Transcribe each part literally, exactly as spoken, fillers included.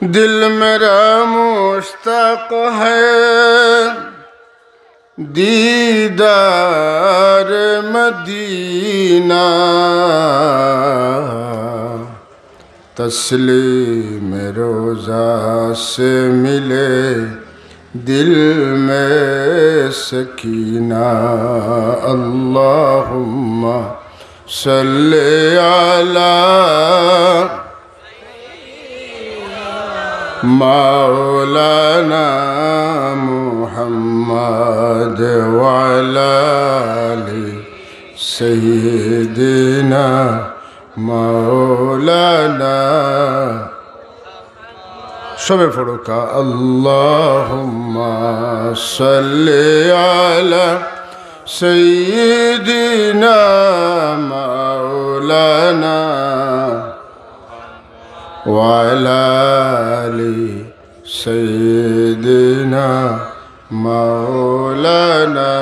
دل میرا مشتاق ہے دیدار مدینہ، تسلیم روضہ سے ملے دل میں سکینہ۔ اللہم صل علی مولانا محمد وعلی آل سیدنا مولانا۔ সবে পড়ুক্কা, اللہم صل علی سیدنا مولانا وعلی آل سیدنا مولانا۔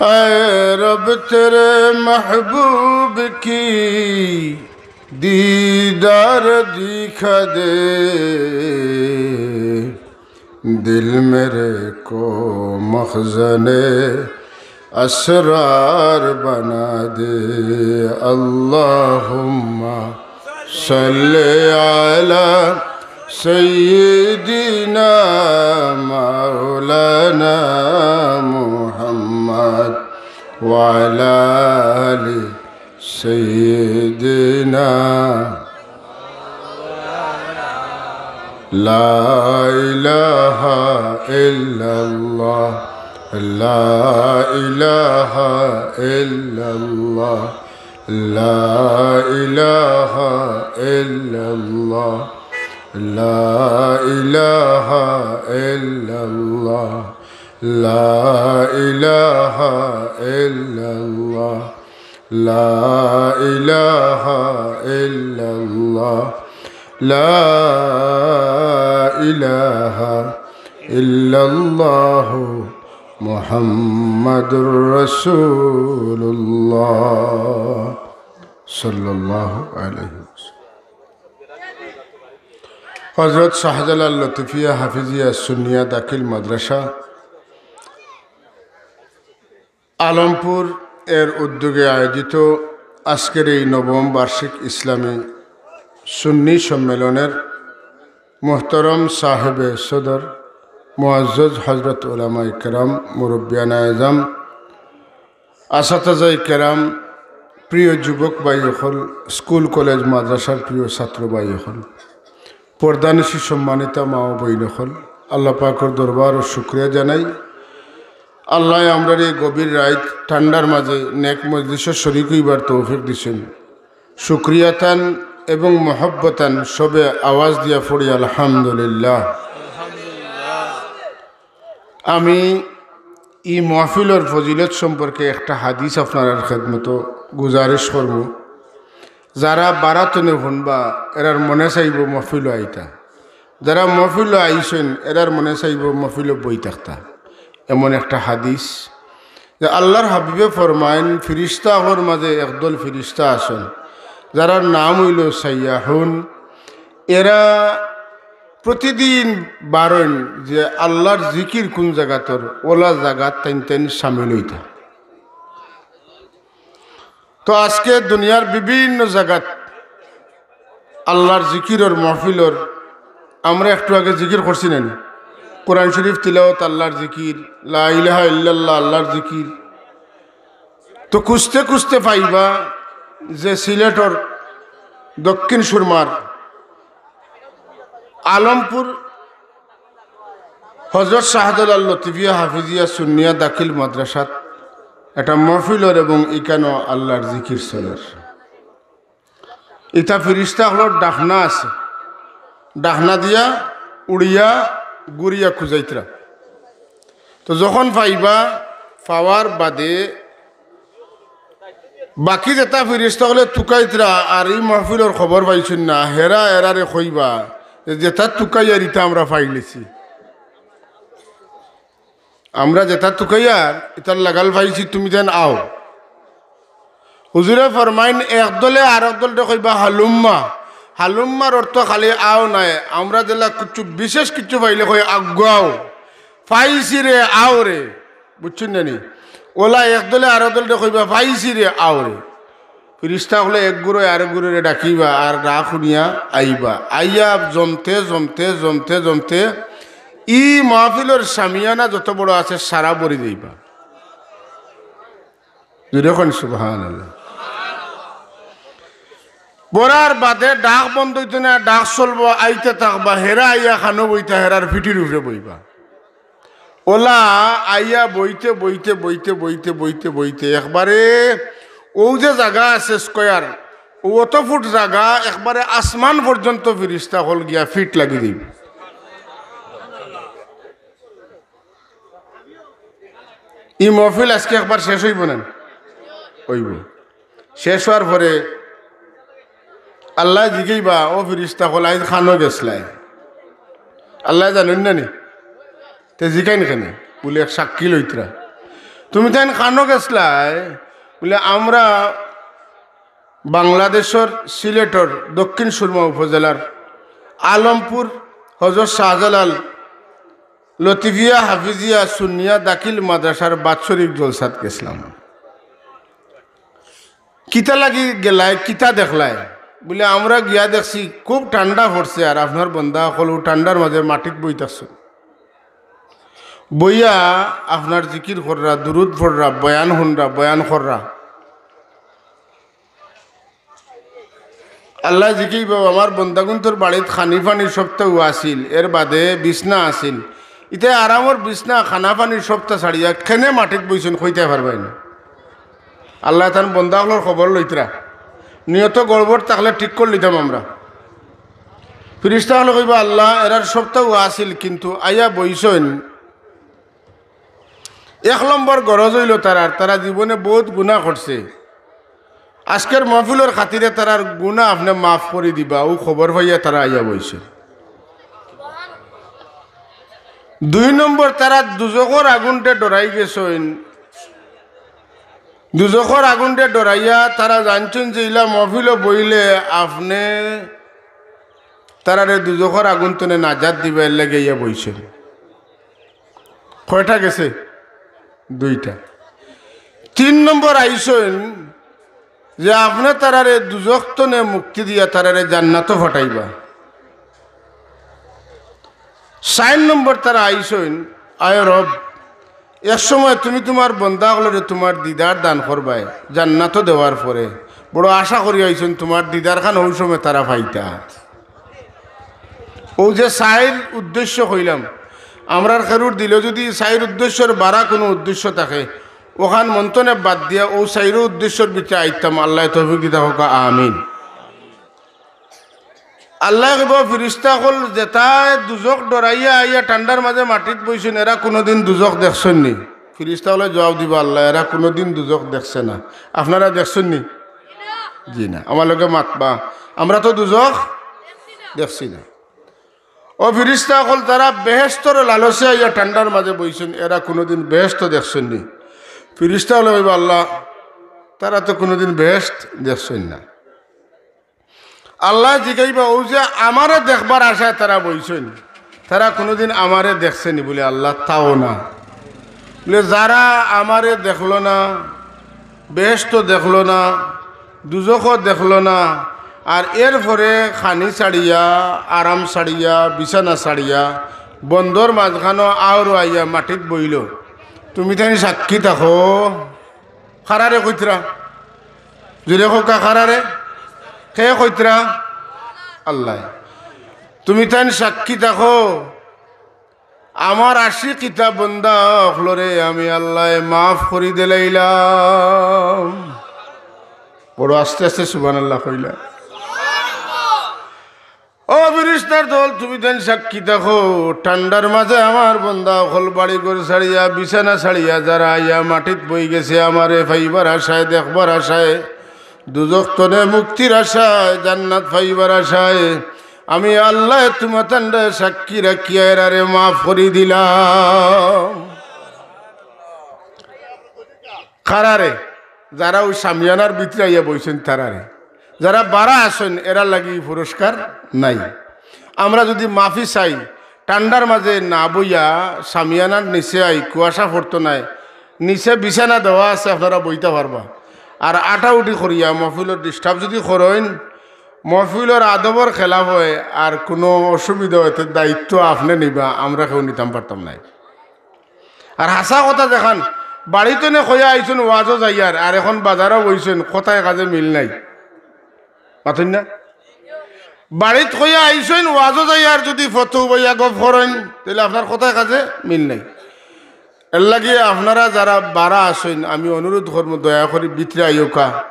اے رب، تیرے محبوب کی دیدار دکھا دے، دل میرے کو مخزن اسرار بنا دے۔ اللہم صل علی سیدنا مولانا محمد وعلی آل سیدنا۔ لا الہ الا اللہ، لا الہ الا اللہ، لا الہ الا اللہ، لا الہ الا اللہ، لا الہ الا اللہ، لا الہ الا اللہ، لا الہ الا اللہ، محمد رسول اللہ صلی اللہ علیہ وسلم۔ হযরত শাহজালাল লতিফিয়া হাফিজিয়া সুন্নিয়া দাখিল মাদ্রাসা আলমপুর এর উদ্যোগে আয়োজিত আজকের এই নবম বার্ষিক ইসলামী সুন্নি সম্মেলনের মোহতরম সাহেবে সদর, মুআজ্জাজ হযরত উলামায়ে কেরাম, মুরব্বিয়ানে আজম, আসাতাজায়ে কেরাম, প্রিয় যুবক ভাই অকল, স্কুল কলেজ মাদ্রাসার প্রিয় ছাত্র ভাই অকল, পর্দানিশী সম্মানিতা মা ও বইন অকল, আল্লাহ পাকর দরবারো শুকরিয়া জানাই। আল্লায় আমরারে এই গভীর রাইত ঠান্ডার মাঝে নেক মজলিসো শরিক অইবার তৌফিক দিছইন। শুকরিয়াতান এবং মহব্বতান সবে আওয়াজ দিয়া পড়ি আলহামদুলিল্লাহ। আমি ই মহফিলর ফজিলত সম্পর্কে একটা হাদিস আপনারার খেদমতো গুজারিশ করমু। যারা বারাতনে হুনবা, এরার মনে চাইবো মহফিলো আইতা। যারা মহফিলো আইছইন, এরার মনে চাইবো মহফিলো বই থাকতা। এমন একটা হাদিস যে আল্লাহর হাবিবে ফরমাইন, ফিরিস্তা অকলর মাঝে একদল ফিরিস্তা আছইন, যারার নাম অইলো সাইয়াহুন। এরা প্রতিদিন বারইন যে আল্লাহর জিকির কুন জাগাত অর, অলা জাগাত তাইন তাইন শামিল অইতা। তো আজকে দুনিয়ার বিভিন্ন জাগাত আল্লাহর জিকিরর মহফিলর, আমরা একটু আগে জিকির করছি না নি? কোরআন শরীফ তিলাওয়াত আল্লাহর জিকির, লা ইলাহা ইল্লাল্লাহ আল্লাহর জিকির। তো খুঁজতে খুঁজতে পাইবা যে সিলেটর দক্ষিণ সুরমার আলমপুর হযরত শাহজালাল লতিফিয়া হাফিজিয়া সুন্নিয়া দাখিল মাদ্রাসাত একটা মহফিল অর এবং ইকানো আল্লাহর জিকির চলের। ইতা ফিরিস্তা অকলর ডাকনা আছে, ডাকনা দিয়া উড়িয়া ঘুরিয়া খুঁজাইতরা। তো যখন পাইবা, পাওয়ার বাদে বাকি যেতা ফিরিস্তা অকলে তুকাইতরা আর ই মহফিলর খবর পাইছইন না, হেরা এরারে কইবা যে যেতা তুকাইয়ার ইতা আমরা পাইলিছি। আমরা যেতা তুকাইয়ার ইতার লাগাল পাইছি, তুমি যেন আও। হুজুরে ফরমাইন, এক দলে আরক দলরে কইবা, হালুম্মা, হালুম্মার অর্থ খালি আও নায়, আমরা যেলা কিছু বিশেষ কিছু পাইলে কই আগুয়াও, পাইছি রে, আও রে, বুঝছইন না নি? অউলা এক দলে আরো দলরে কইবা, পাইছি রে, আও রে। ফিরিস্তা অকলে এক গুরুয়ে আরো গুরুরে ডাকিবা আর ডাক হুনিয়া আইবা। আইয়া জমতে জমতে জমতে জমতে ই মাহফিলর শামিয়ানা যত বড় আছে সারা ভরি যাইবা। জোরে কইন সুবহানাল্লাহ। ভরার বাদে ডাক বন্ধ অইতো না, ডাক চলবো, আইতে থাকবা, হেরা আইয়া খানো বইতা, হেরার ফিটির উপরে বইবা। অউলা আইয়া বইতে বইতে বইতে বইতে বইতে বইতে একবারে অউ যে জাগা আছে স্কয়ার, অউ অত ফুট জাগা একবারে আসমান পর্যন্ত ফিরিস্তা অকল গিয়া ফিট লাগি দিবা। ই মহফিল আজকে একবার শেষ অইবো না? অইবো। শেষ অওয়ার পরে আল্লায় জিগাইবা, "ও ফিরিস্তা অকল, আইজ খানো গেছলায়?" আল্লায় জানইন না নি? তে জিগাইন কেনে? বুলে, "এক সাক্ষী লইতরা।" তুমি তাইন খানো গেছলায়? বুলে, "আমরা বাংলাদেশর সিলেটর দক্ষিণ সুরমা উপজেলার আলমপুর হজরত শাহজালাল লতিফিয়া হাফিজিয়া সুন্নিয়া দাখিল মাদ্রাসার বাৎসরিক জলসাত গেছলাম।" "কিতা লাগি গেলায়, কিতা দেখলায়?" বুলে, "আমরা গিয়া দেখছি খুব ঠান্ডা পড়ছে, আর আপনার বন্দা অকল অউ ঠান্ডার মাঝে মাটিত বই থাকছইন। বইয়া আপনার জিকির কররা, দুরুদ পড়রা, বয়ান হুনরা, বয়ান কররা।" আল্লায় জিগাইবা, "আমার বন্দাগুইন্তর বাড়িত খানি পানি সবতাউ আছিল, এর বাদে বিছনা আছিল, ইতে আরামর বিছনা, খানা পানি সবতা ছাড়িয়া কেনে মাটিত বইছইন, কইতায় পারবায় না?" আল্লায় তান বন্দা অকলর খবর লইতরা, নিয়ত গড়বড় থাকলে ঠিক করিলিতাম আমরা। ফিরিস্তা অকলে কইবা, "আল্লাহ, এরার সবতাউ আছিল, কিন্তু আইয়া বইছইন।" এক নম্বর গরজ অইলো তারার, তারা জীবনে বউত গুনা করছে। আজকের মাহফিলর খাতিরে তারার গুনা আপনে মাফ করি দিবা, অউ খবর পাইয়া তারা আইয়া বইছে। দুই নম্বর, তারা দুজখর আগুনরে ডরাই গেছইন। দুজখর আগুনরে ডরাইয়া তারা জানছইন যে ইলা মাহফিলো বইলে আপনে তারারে দুজখর আগুন তনে নাজাত দিবা, এর লাগি আইয়া বইছইন। কয়টা গেছে? দুইটা। তিন নম্বর আইছইন যে আপনে তারারে দুজখ তনে মুক্তি দিয়া তারারে জান্নাতো ফাটাইবা। চাইর নম্বর তারা আইছইন, "আয় রব, এক সময় তুমি তুমার বন্দা অকলরে তুমার দিদার দান করবায়, জান্নাতো দেওয়ার পরে বড় আশা করি আইছইন তুমার দিদার খান অউ সময় তারা পাইতা।" অউ যে চাইর উদ্দেশ্য কইলাম, আমরার কেউর দিলো যুদি চাইর উদ্দেশ্যর বারা কুনু উদ্দেশ্য থাকে, অখান মন তনে বাদ দিয়া অউ চাইরো উদ্দেশ্যর ভিতরে আইতাম। আল্লায় তৌফিক দিতা কউক্কা, আমিন। আল্লায় কইবা, "ফিরিস্তা অকল যেতায় দুজখ ডরাইয়া আইয়া ঠান্ডার মাঝে মাটিত বইছইন, এরা কুনুদিন দুজখ দেখছইন নি?" ফিরিস্তা অকলে জুয়াব দিবা, "আল্লাহ, এরা কুনুদিন দুজখ দেখছে না।" আপনারা দেখছইন নি? জি না। আমার লগে মাতবা, আমরা তো দুজখ দেখছি না। ও ফিরিস্তা অকল, তারা বেহেশতর লালচে আইয়া ঠান্ডার মাঝে বইছইন, এরা কুনুদিন বেহেশত দেখছইন নি? ফিরিস্তা অকলে কইবা, "আল্লাহ, তারা তো কুনুদিন বেহেশত দেখছইন না।" আল্লায় জিগাইবা, "অউ যে আমারে দেখবার আশায় তারা বইছইন, তারা কুনুদিন আমারে দেখছে নি?" বুলে, "আল্লাহ, তাও না।" বুলে, "যারা আমারে দেখলো না, বেহেশত দেখলো না, দুজখও দেখলো না, আর এরপরে খানি ছাড়িয়া, আরাম ছাড়িয়া, বিছানা ছাড়িয়া, বন্দর মাঝখানো আওরো আইয়া মাটিত বইলো, তুমি তাইন সাক্ষী থাকো।" কারারে কইতরা? জুরে কউক্কা, কারারে? কে কইতরা? আল্লায়। "তুমি তাইন সাক্ষী থাকো, আমার আশিক ইতা বন্দা অকলরে আমি আল্লায় মাফ করি দিলাইলাম।" বড় আস্তে আস্তে সুবহানাল্লাহ কইলা। ও ফিরিস্তার দল, তুমি তাইন সাক্ষী থাকো, ঠান্ডার মাঝে আমার বন্দা অকল বাড়ি ঘর ছাড়িয়া, বিছানা ছাড়িয়া যারা আইয়া মাটিত বই গেছে আমারে পাইবার আশায়, দেখবার আশায়, দুজখ তনে মুক্তির আশায়, জান্নাত পাইবার আশায়, আমি আল্লায় তুমাতানরে সাক্ষী রাখিয়া এরারে মাফ করি দিলাম। কারারে? যারা অউ শামিয়ানার ভিতরে আইয়া বইছইন তারারে। যারা বারা আছইন, এরার লাগি পুরস্কার নাই। আমরা যুদি মাফি চাই, ঠান্ডার মাঝে না বইয়া সামিয়ানার নিচে আই, কুয়াশা পড়তো নায়, নিচে বিছানা দেওয়া আছে, আপনারা বইতা পারবা। আর আটাউটি করিয়া মহফিলর disturb যুদি করইন, মহফিলর আদবর খেলাফ অয়, আর কুনু অসুবিধা অয়, তে দায়িত্ব আপনে নিবা, আমরা কেউ নিতাম পারতাম নায়। আর হাছা কথা যেখান, বাড়িত থনে কইয়া আইছইন ওয়াজো যাইয়ার, আর এখন বাজারো বইছইন, কথায় কাজে মিল নাই। মাতইন না? বাড়িত কইয়া আইছইন ওয়াজো যাইয়ার, যুদি ফথো বইয়া গফ করইন, তাইলে আপনার কথায় কাজে মিল নাই। এরলাগি আপনারা যারা বারা আছইন, আমি অনুরোধ করমু, দয়া করি ভিতরে আইউক্কা।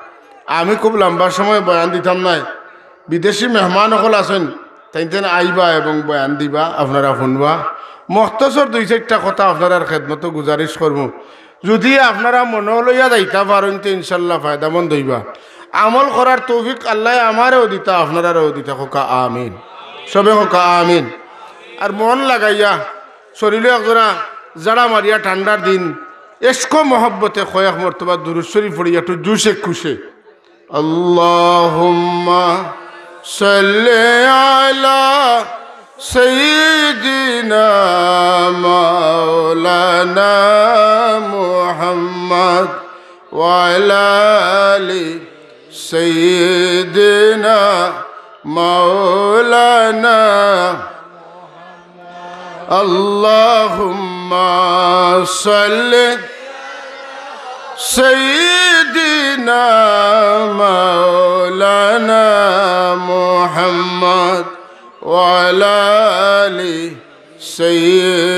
আমি খুব লম্বা সময় বয়ান দিতাম নায়। বিদেশি মেহমান অকল আছইন, তাইন তাইন আইবা এবং বয়ান দিবা, আপনারা হুনবা। মখতসর দুই চাইরটা কথা আপনারার খেদমতো গুজারিশ করমু। যুদি আপনারা মনো লইয়া যাইতা পারইন, তে ইনশাল্লাহ ফায়দামন্দ অইবা। আমল করার তৌফিক আল্লায় আমারেও দিতা, আপনারারেও দিতা। কউক্কা আমিন। সবে কউক্কা আমিন। আর মন লাগাইয়া শরীলো একজরা জাড়া মারিয়া ঠান্ডার দিন, এশকো মহব্বতে কয়েক মর্তবা দুরুদ শরিফ পড়িয়া একটু জুশে খুশে। اللهم صل على سيدنا مولانا محمد وعلى آل سيدنا مولانا اللهم صل سيدنا مولانا محمد وعلى آل سيدنا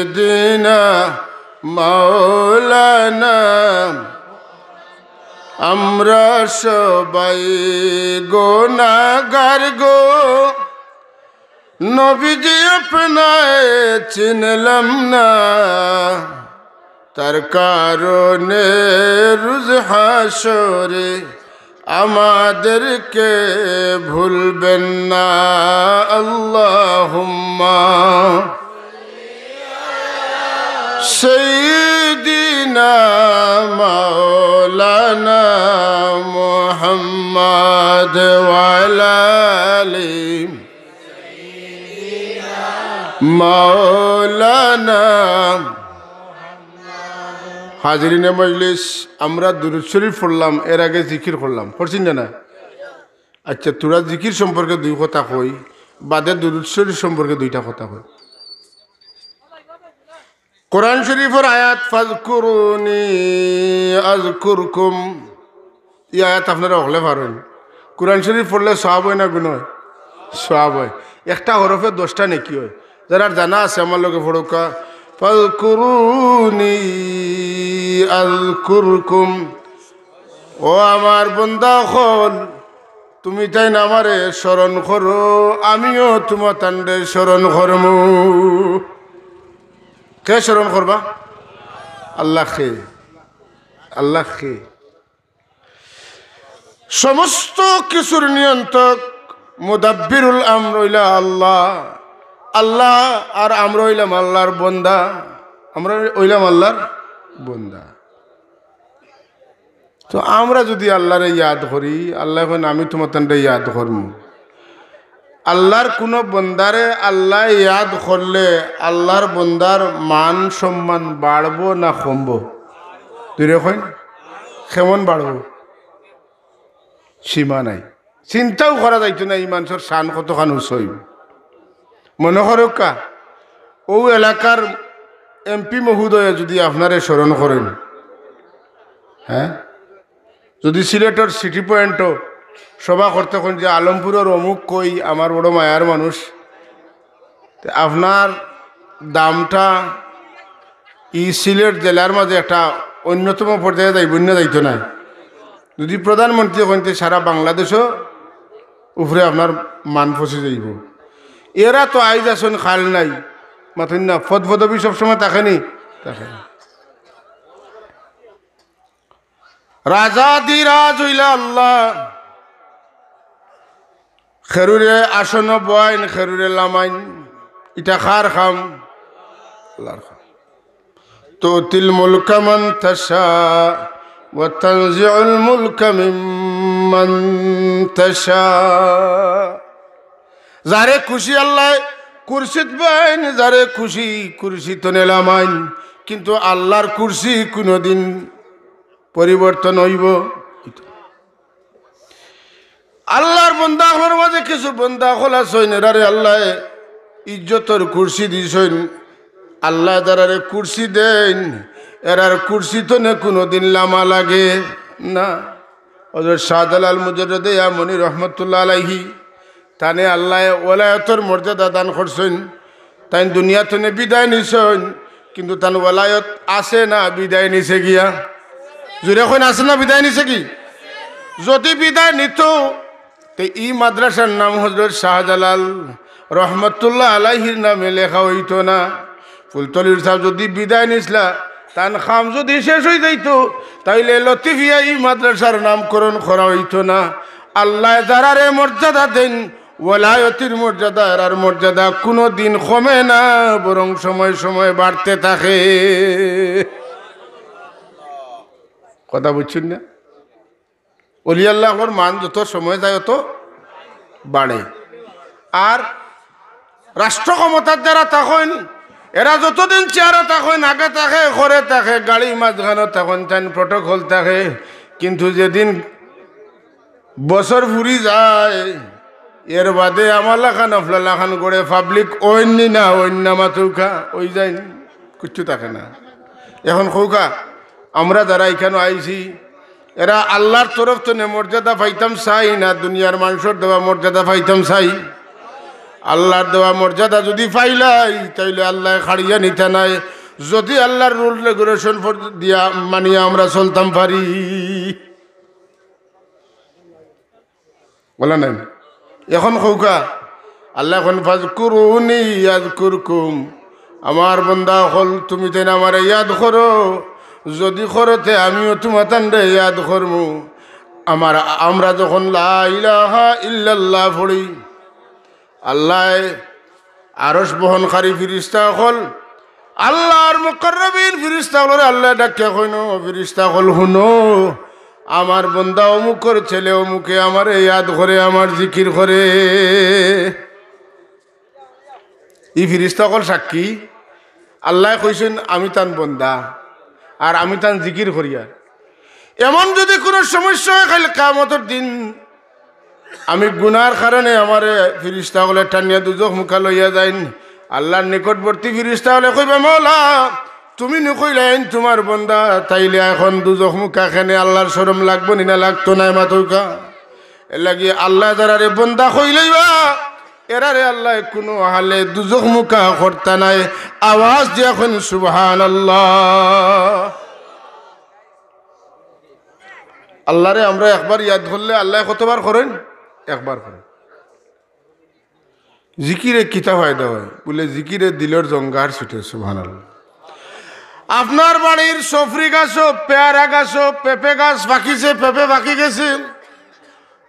مولانا আমরা সবাই গুনাহগার গো, নবীজি আপনায় চিনলাম না, তার কারণে রোজ হাশরে আমাদেরকে ভুলবেন না। আল্লাহুম্মা সাইয়্যিদিনা মাওলানা মুহাম্মদ ওয়া আলা আলি মাওলানা। হাজিরিনে মজলিস, আমরা দুরুদ শরিফ পড়লাম, এর আগে জিকির করলাম, পড়ছইন না? আচ্ছা, থুড়া জিকির সম্পর্কে দুই কথা কই, বাদে দুরুদ শরিফ সম্পর্কে দুইটা কথা কই। কোরআন শরিফর আয়াত, "ফাজকুরুনি আযকুরকুম", ই আয়াত আপনারা হকলে পারইন। কোরআন শরিফ পড়লে সওয়াব অয় না গুনা অয়? সওয়াব অয়। একটা হরফে দশটা নেকি অয়। যারার জানা আছে আমার লগে পড়উক্কা, "ফাজকুরুনি আযকুরকুম।" ও আমার বন্দা অকল, তুমি তাইন আমারে স্মরণ করো, আমিও তুমাতানরে স্মরণ করমু। কে স্মরণ করবা? আল্লায়। আল্লায়। সমস্ত কিছুর নিয়ন্ত্রক, মুদাব্বিরুল আমর অইলা আল্লাহ। আল্লাহ আর আমরা অইলাম আল্লাহর বন্দা, আমরা অইলাম আল্লাহর বন্দা। তো আমরা যুদি আল্লাহরে ইয়াদ করি, আল্লায় কইন, "আমি তুমাতানরে ইয়াদ করমু।" আল্লাহর কুনু বন্দারে আল্লায় ইয়াদ করলে আল্লাহর বন্দার মান সম্মান বাড়বো না কমবো? জুরে কইন, কেমন বাড়বো? সীমা নাই। চিন্তাও করা যাইতো না ই মানষর শান কতখান উঁচা অইবো। মনো করউক্কা, অউ এলাকার এমপি মহোদয়ে যুদি আপনারে স্মরণ করইন, হ্যাঁ, যুদি সিলেটর সিটি পয়েন্টো সভা করতে কইন যে, "আলমপুরর অমুক কই, আমার বড় মায়ার মানুষ", তে আপনার দামটা ই সিলেট জেলার মাঝে একটা অন্যতম পর্যায়ে যাইবো, অন্য যাইতো নায়। যুদি প্রধানমন্ত্রী কইন, তে সারা বাংলাদেশও উপরে আপনার মান পৌঁছি যাইবো। এরা তো আইজ আছইন, কাল নাই, মাতইন না, পদ পদবি সবসময় থাকে নি? থাকে না। রাজাধিরাজ অইলা আল্লাহ। কেউরে আসনো বওয়াইন, কেউরে লামাইন, ইটা কার কাম? আল্লাহর কাম। তুতিল মুলকা মান তাশা ওয়া তানজিউল মুলকা মিম من تشاء। যারে খুশি আল্লায় কুরসিত বওয়াইন, যারে খুশি কুরসিত লামাইন, কিন্তু আল্লার কুরসি কুনুদিন পরিবর্তন অইবো? আল্লার বন্দা অকলর মাজে কিছু বন্দা অকল আছইন, এরারে আল্লায় ইজ্জতর কুরসি দিছইন। আল্লায় যারারে কুরসি দেইন, এরার কুরসি তনে কুনুদিন লামা লাগে না। হযরত শাহজালাল মুজাররদে ইয়ামনি রহমতুল্লাহ আলাইহি, তানে আল্লায় ওলায়তর মর্যাদা দান করছইন। তাইন দুনিয়া তনে বিদায় নিছইন, কিন্তু তান ওলায়ত আছে না বিদায় নিছে গিয়া? জুরে কইন, আছে না বিদায় নিছে গি? যুদি বিদায় নিতো, তে ই মাদ্রাসার নাম হযরত শাহজালাল রহমতুল্লাহ আলাইহির নামে লেখা অইতো না। ফুলতলির সাব যুদি বিদায় নিছলা, তান কাম যুদি শেষ অইযাইতো, তাইলে লতিফিয়া ই মাদ্রাসার নামকরণ করা অইতো না। আল্লায় যারারে মর্যাদা দেইন, ওলায়তির মর্যাদা, এরার মর্যাদা কুনুদিন কমে না, বরং সময় সময় বাড়তে থাকে। কথা বুঝছইন না? অলি আল্লাহ অকলর মান যত সময় যায়, অত বাড়ে। আর রাষ্ট্র ক্ষমতাত যারা থাকইন, এরা যতদিন চেয়ারো থাকইন, আগে থাকে, ঘরে থাকে, গাড়ি মাঝখানো থাকইন, তান প্রটোকল থাকে, কিন্তু যেদিন বছর ফুরি যায়, এর বাদে আমার লাখান, আপনার লাখান গড়ে পাবলিক অইন নি না অইন না, মাতুক্কা অইযাইন, কিচ্ছু থাকে না। এখন কউক্কা, আমরা যারা ইখানো আইছি, এরা আল্লার তরফ তনে মর্যাদা পাইতাম চাই না দুনিয়ার মানষর দেওয়া মর্যাদা পাইতাম চাই? আল্লার দেওয়া মর্যাদা যুদি পাইলাই, তাইলে আল্লায় কাড়িয়া নিতা নায়, যুদি আল্লার রুল রেগুলেশন দিয়া মানিয়া আমরা চলতাম পারি। বলা নাই? এখন কউক্কা, আল্লায় কইন, "ফাজকুরুনি আযকুরকুম।" আমার বন্দা অকল, তুমিতাইন আমারে ইয়াদ করো, যুদি করো তে আমিও তুমাতানরে ইয়াদ করমু। আমার, আমরা যখন লা ইলাহা ইল্লাল্লাহ পড়ি, আল্লায় আরশ বহনকারী ফিরিস্তা অকল, আল্লার মুকাররবিন ফিরিস্তা অকলরে আল্লায় ডাকিয়া কইন, "ও ফিরিস্তা অকল, হুনো, আমার বন্দা অমুকর ছেলে অমুকে আমারে ইয়াদ করে, আমার জিকির করে।" ই ফিরিস্তা অকল সাক্ষী, আল্লায় কইছইন, "আমি তান বন্দা, আর আমি তান জিকির করিয়ার।" এমন যুদি কুনু সমস্যা অয়, কাইল কিয়ামতর দিন আমি গুনার কারণে আমারে ফিরিস্তা অকলে টানিয়া দুজখ মুখা লইয়া যাইন, আল্লার নিকটবর্তী ফিরিস্তা অকলে কইবা, "মওলা, তুমি নি কইলাইন তুমার বন্দা, তাইলে এখন দুজখ মুখা কেনে, আল্লার শরম লাগবো নি না লাগতো নায়, মাতুক্কা?" এরলাগি আল্লায় যারারে বন্দা কইলাইবা, এরারে আল্লায় কুনু হালে দুজখ মুখা করতা নায়। আওয়াজ দিয়া কইন সুবহানাল্লাহ। আল্লারে আমরা একবার ইয়াদ করলে আল্লায় কতবার করইন? একবার করইন। জিকিরে কিতা ফায়দা অয়? বুলে, জিকিরে দিলর জঙ্গার ছুটে। সুবহানাল্লাহ। আপনার বাড়ির সফরি গাছো, পেয়ারা গাছো, পেঁপে গাছ পাকিছে, পেঁপে পাকি গেছে,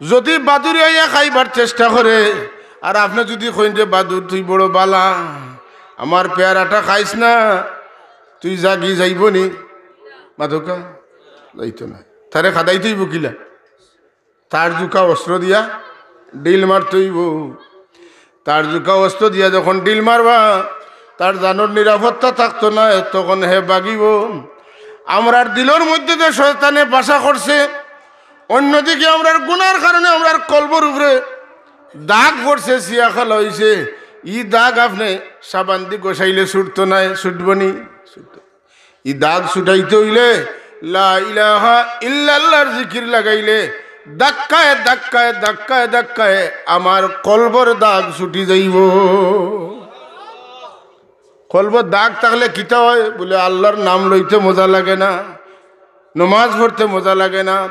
যুদি বাদুড়ে আইয়া খাইবার চেষ্টা করে, আর আপনে যুদি কইন যে, "বাদুড়, তুই বড় বালা, আমার পেয়ারাটা খাইস না, তুই যাগি," যাইবো নি? মাতুক্কা, যাইতো না। তারে খাদাইতে অইবো কিলা? তার জুকা অস্ত্র দিয়া ডিল মারতে অইবো। তার জুকা অস্ত্র দিয়া যখন ডিল মারবা, তার জানর নিরাপত্তা থাকতো নায়, তখন হে ভাগিবো। আমরার দিলর মধ্যে যে শয়তানে বাসা করছে, অন্যদিকে আমরার গুনার কারণে আমরার কলবর উপরে দাগ পড়ছে, ছিয়া খালা অইছে। ই দাগ আপনে সাবান দি ঘষাইলে ছুটতো নায়, ছুটবো নি? ছুটতো। ই দাগ ছুটাইতে অইলে লা ইলাহা ইল্লাল্লাহর জিকির লাগাইলে ধাক্কায় ধাক্কায় ধাক্কায় ধাক্কায় আমার কলবর দাগ ছুটি যাইবো। কলবর দাগ থাকলে কিতা অয়? বুলে, আল্লার নাম লইতে মজা লাগে না, নমাজ পড়তে মজা লাগে না,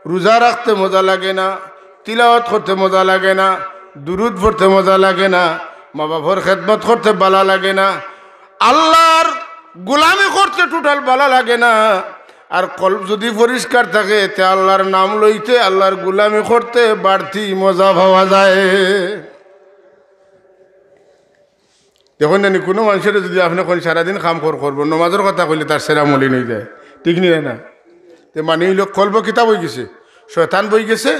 রুজা রাখতে মজা লাগে না, তিলাওয়াত করতে মজা লাগে না, দুরুদ পড়তে মজা লাগে না, মা বাপর খেদমত করতে বালা লাগে না, আল্লার গুলামি করতে টোটাল বালা লাগে না। আর কলব যুদি পরিষ্কার থাকে, তে আল্লার নাম লইতে, আল্লার গুলামি করতে বাড়তি মজা পাওয়া যায়। দেখইন না নি, কুনু মানষরে যুদি আপনে কইন সারাদিন কাম কর করবো, নমাজর কথা কইলে তার চেহারা মলিন অইযায়, ঠিক নি না? তে মানি অইলো কলব কিতা বই গেছে, শয়তান বই গেছে।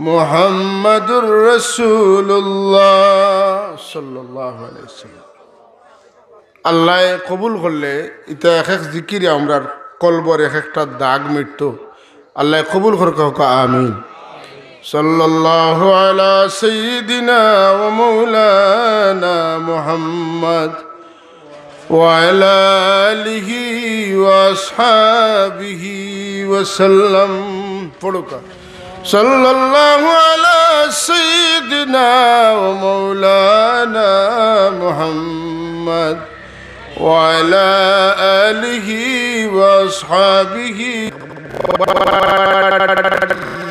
محمد رسول الله صلى الله عليه وسلم. আল্লায় কবুল করলে ইতা এক এক জিকিরে আমরার কলবর এক একটা দাগ মিটতো। আল্লায় কবুল করউক্কা, কউক্কা আমিন। صلى الله على سيدنا ومولانا محمد وعلى آله وأصحابه وسلم. পড়উক্কা। صلى الله على سيدنا ومولانا محمد وعلى آله وأصحابه.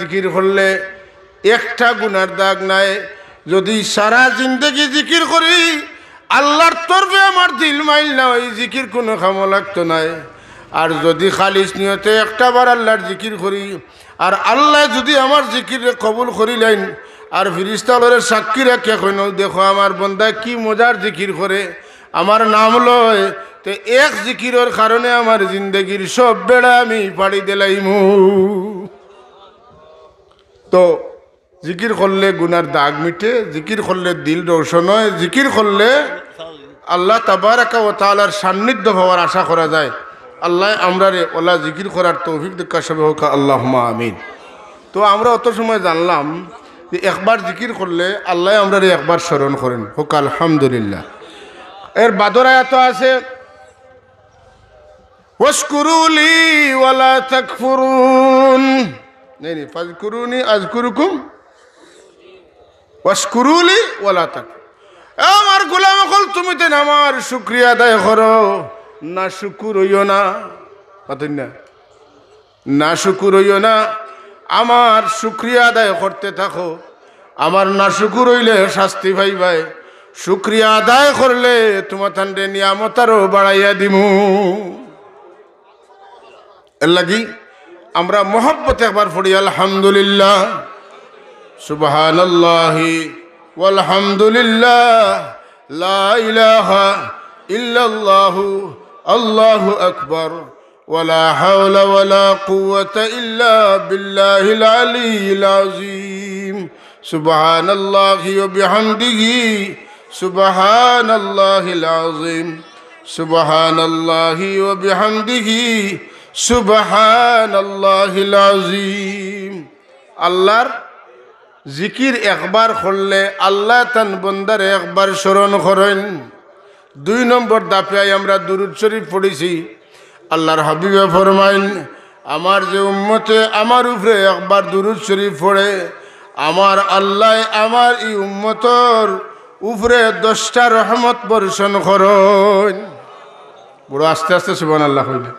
জিকির করলে একটা গুনার দাগ নাই। যদি সারা জিন্দেগি জিকির করি, আল্লার তরফে আমার দিল মাইল না অয়, জিকির কুনু কামো লাগতো নায়। আর যদি খালিস নিয়তে একটা বার আল্লার জিকির করি, আর আল্লায় যদি আমার জিকিররে কবুল করিলাইন, আর ফিরিস্তা অকলরে সাক্ষী রাখিয়া কইন, "দেখো আমার বন্দায় কি মজার জিকির করে, আমার নাম লয়, তে এক জিকিরর কারণে আমার জিন্দেগির সব বেড়া আমি পাড়ি দিলাইমু।" তো জিকির করলে গুনার দাগ মিটে, জিকির করলে দিল রোশন অয়, জিকির করলে আল্লাহ তাবারাকা ওয়া তাআলার সান্নিধ্য পাওয়ার আশা করা যায়। আল্লায় আমরারে অলা জিকির করার তৌফিক দেউক্কা, সবে কউক্কা আল্লাহুম্মা আমিন। তো আমরা অত সময় জানলাম যে একবার জিকির করলে আল্লায় আমরারে একবার স্মরণ করেন, কউক্কা আলহামদুলিল্লাহ। এর বাদর আয়াতো আছে, "ওয়াশকুরু লি ওয়ালা তাকফুরুন।" নেই, নেই, "ফাজকুরুনি আযকুরুকুম ওয়াশকুরু লি ওয়ালা তাকফুরুন।" এ আমার গোলাম অকল, তুমি তেন আমার শুকরিয়া আদায় করো, নাশুকুর অইও না। পাতইন না? নাশুকুর অইও না, আমার শুকরিয়া আদায় করতে থাকো। আমার নাশুকুর অইলে শাস্তি পাইবায়, শুকরিয়া আদায় করলে তুমাতানরে নিয়ামত আরো বাড়াইয়া দিমু। এর লাগি আমরা মহব্বতে একবার পড়ি, আলহামদুলিল্লাহ, সুবহানাল্লাহি ওয়ালহামদুলিল্লাহ, লা ইলাহা ইল্লাল্লাহু, আল্লাহু আকবার। ولا حول ولا قوة إلا بالله العلي العظيم. سبحان الله وبحمده. سبحان الله العظيم. سبحان الله وبحمده. سبحان الله العظيم. আল্লার জিকির একবার করলে আল্লায় তান বন্দারে একবার স্মরণ করইন। দুই নম্বর ধাপে আই আমরা দুরুদ শরীফ পড়ছি। আল্লার হাবিবে ফরমাইন, "আমার যে উম্মতে আমার উপরে একবার দুরুদ শরীফ পড়ে, আমার আল্লায় আমার ই উম্মতর উপরে দশটা রহমত বর্ষণ করইন।" বড় আস্তে আস্তে সুবহানাল্লাহ কইলা।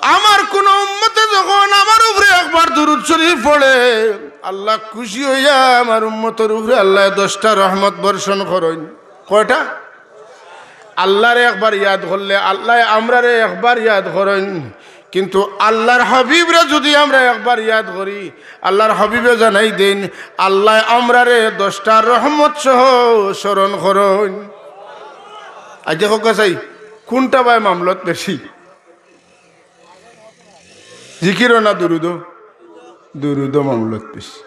আমার কুনু উম্মতে যখন আমার উপরে একবার দুরুদ শরীফ পড়ে, আল্লাহ খুশি অইয়া আমার উম্মতর উপরে আল্লায় দশটা রহমত বর্ষণ করইন। কয়টা? আল্লারে একবার ইয়াদ করলে আল্লায় আমরারে একবার ইয়াদ করইন। কিন্তু আল্লার হাবিবরে যুদি আমরা একবার ইয়াদ করি, আল্লার হাবিবে জানাই দেইন, আল্লায় আমরারে দশটা রহমত সহ স্মরণ করইন। আইজ কউক্কা চাই, কুনটা বায় মামলত বেশি? জিকিরো না দুরুদো? দুরুদো মামলত বেশি।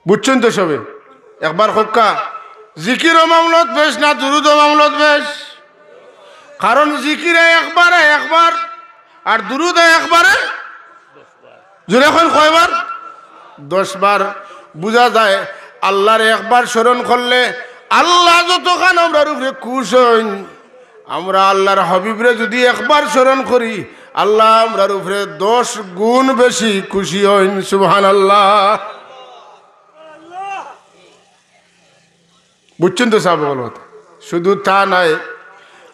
বুঝছইন তো সবে? একবার কউক্কা, জিকিরো মামলত বেশ না দুরুদো মামলত বেশ? কারণ জিকিরে একবারে একবার, আর দুরুদে একবারে, জোরে কইন কয়বার? দশ বার। বুঝা যায়, আল্লারে একবার স্মরণ করলে আল্লাহ যতখান আমরার উপরে খুশ অইন, আমরা আল্লার হাবিবরে যুদি একবার স্মরণ করি, আল্লাহ আমরার উপরে দশ গুণ বেশি খুশি অইন। সুবহানাল্লাহ। বুঝছইন তো সাব অকল কথা? শুধু তা নায়,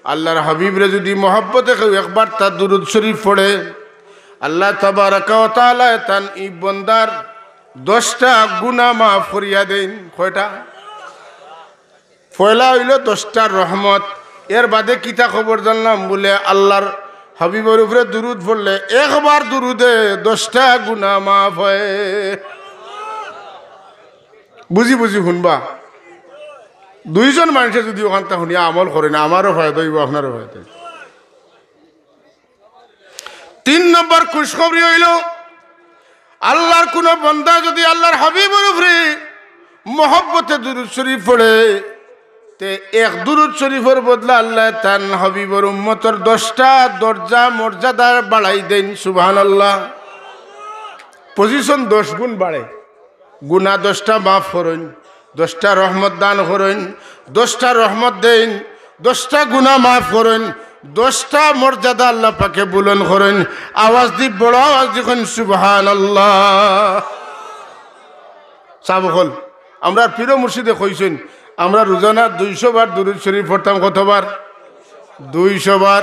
আল্লার হাবিবরে যুদি মহব্বতে কেউ একবার তার দুরুদ শরীফ পড়ে, আল্লাহ তাবারাকা ওয়া তাআলায় তান ই বন্দার দশটা গুনা মাফ করিয়া দেইন। কয়টা? পয়লা অইলো দশটা রহমত। এর বাদে কিতা খবর জানলাম? বুলে আল্লার হাবিবর উপরে দুরুদ পড়লে একবার দুরুদে দশটা গুনা মাফ অয়। বুঝি বুঝি হুনবা। দুইজন মানষে যুদি অখানতা হুনিয়া আমল করে না, আমারও ফায়দা অইবো, আপনারও ফায়দা অইবো। তিন নম্বর খুশখবরি অইলো, আল্লাহর কুনু বন্দা যুদি আল্লাহর হাবিবর উপরে মহব্বতে দুরুদ শরিফ পড়ে, তে এক দুরুদ শরিফর বদলা আল্লায় তান হাবিবর উম্মতর দশটা দরজা মর্যাদা বাড়াই দেইন। সুবহানাল্লাহ। Position দশ গুণ বাড়ে। গুনা দশটা মাফ করইন, দশটা রহমত দান করইন, দশটা রহমত দেইন, দশটা গুনা মাফ করইন, দশটা মর্যাদা আল্লাহ পাকে বুলন্দ করইন। আওয়াজ দি, বড় আওয়াজ দি কইন, "সুবহানাল্লাহ।" সাব অকল, আমরার পীর মুর্শিদে কইছইন, আমরা রোজানা দুইশো বার দুরুদ শরিফ পড়তাম। কতবার? দুইশো বার।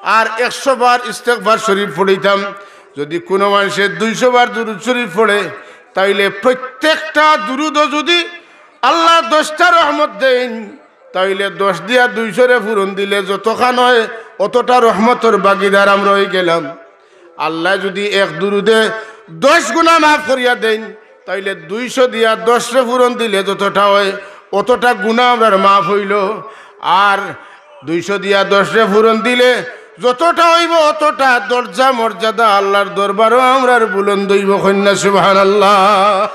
আর একশো বার ইস্তেগফার শরিফ পড়িতাম। যুদি কুনু মানষে দুইশো বার দুরুদ শরিফ পড়ে, তাইলে প্রত্যেকটা দুরুদো যুদি আল্লায় দশটা রহমত দেইন, তাইলে দশ দিয়া দুইশোরে পূরণ দিলে যতখান অয়, অতটা রহমতর ভাগিদার আমরা অইগেলাম। আল্লায় যুদি এক দুরুদে দশ গুনা মাফ করিয়া দেইন, তাইলে দুইশো দিয়া দশরে পূরণ দিলে যতটা অয়, অতটা গুনা আমরার মাফ অইলো। আর দুইশো দিয়া দশরে পূরণ দিলে যতটা অইবো, অতটা দরজা মর্যাদা আল্লাহর দরবারো আমরার বুলন্দ অইবো। কইন না সুবহানাল্লাহ।